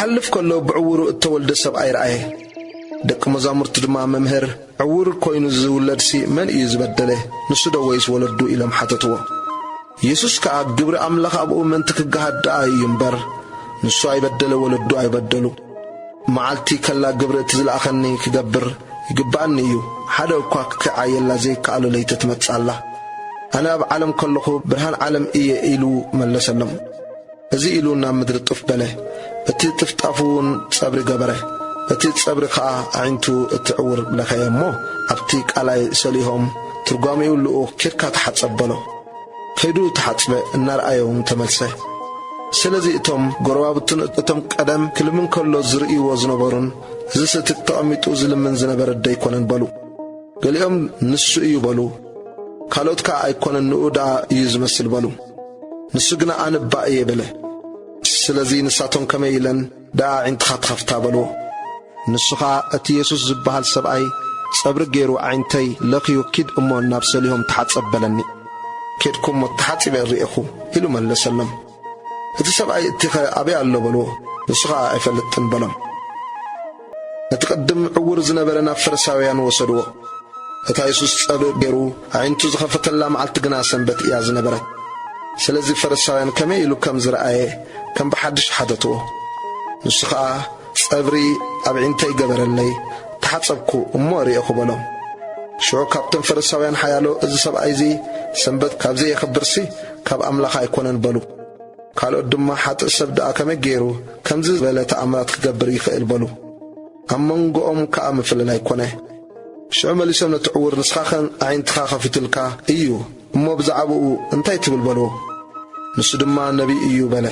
ክሓልፍ ከሎ ብዕውሩ እተወልደ ሰብኣይ ረኣየ። ደቂ መዛሙርቱ ድማ፣ "መምህር፣ ዕውር ኮይኑ ዝውለድሲ መን እዩ ዝበደለ? ንሱ ዶ ወይስ ወለዱ?" ኢሎም ሓተትዎ። የሱስ ከኣ፣ "ግብሪ ኣምላኽ ኣብኡ ምእንቲ ክገሃድ ደኣ እዩ እምበር፣ ንሱ ኣይበደለ፣ ወለዱ ኣይበደሉ። መዓልቲ ከላ ግብሪ እቲ ዝለኣኸኒ ክገብር ይግብኣኒ እዩ። ሓደ እኳ ክዓየላ ዘይከኣሎ ለይቲ ትመጽእ ኣላ። ኣነ ኣብ ዓለም ከለኹ ብርሃን ዓለም እየ" ኢሉ መለሰሎም። እዚ ኢሉ ናብ ምድሪ ጥፍ በለ። እቲ ጥፍጣፍ እውን ጸብሪ ገበረ። እቲ ጸብሪ ኸኣ ኣዒንቱ እቲ ዕውር ለኸየ እሞ፣ ኣብቲ ቃላይ ሰሊሆም፣ ትርጓሜኡ ልኡኽ፣ "ኬድካ ተሓጸብ" በሎ። ከይዱ ተሓጽበ፣ እናረኣየ እውን ተመልሰ። ስለዚ እቶም ጎረባብቱን እቶም ቀደም ክልምን ከሎ ዝርእይዎ ዝነበሩን፣ "እዝስ እቲ ተቐሚጡ ዝልምን ዝነበረ ደይኮነን?" በሉ። ገሊኦም፣ "ንሱ እዩ" በሉ። ካልኦት ከኣ፣ "ኣይኮነን፣ ንኡ ደኣ እዩ ዝመስል" በሉ። ንሱ ግና፣ "ኣነ እባ እየ" በለ። ስለዚ ንሳቶም ከመይ ኢለን ደኣ ኣዒንትኻ ትኸፍታ በልዎ። ንሱ ኸኣ፣ "እቲ የሱስ ዝበሃል ሰብኣይ ጸብሪ ገይሩ ኣዒንተይ ለኽዩ፣ ኪድ እሞ ናብ ሰሊሆም ተሓጸብ በለኒ። ኬድኩ እሞ ተሓጺበ ርእኹ" ኢሉ መለሰሎም። እቲ ሰብኣይ፣ "እቲኸ ኣበይ ኣሎ?" በልዎ። ንሱ ኸኣ፣ "ኣይፈልጥን" በሎም። ነቲ ቅድም ዕውር ዝነበረ ናብ ፈሪሳውያን ወሰድዎ። እታ የሱስ ጸብሪ ገይሩ ኣዒንቱ ዝኸፈተላ መዓልቲ ግና ሰንበት እያ ዝነበረት። ስለዚ ፈሪሳውያን ከመይ ኢሉ ከም ዝረኣየ ከም ብሓድሽ ሓተትዎ። ንሱ ኸኣ፣ "ጸብሪ ኣብ ኣዒንተይ ገበረለይ፣ ተሓጸብኩ እሞ ርእኹ" በሎም። ሽዑ ካብቶም ፈሪሳውያን ሓያሎ፣ "እዚ ሰብኣይ እዚ ሰንበት ካብ ዘየኽብርሲ ካብ ኣምላኽ ኣይኮነን" በሉ። ካልኦት ድማ፣ "ሓጥእ ሰብ ደኣ ከመይ ገይሩ ከምዚ ዝበለ ተኣምራት ክገብር ይኽእል?" በሉ። ኣብ መንጎኦም ከኣ ምፍልላይ ኮነ። ሽዑ መሊሶም ነቲ ዕውር፣ "ንስኻኸ ኣዒንትኻ ከፊቱልካ እዩ እሞ ብዛዕባኡ እንታይ ትብል?" በልዎ። ንሱ ድማ፣ "ነቢይ እዩ" በለ።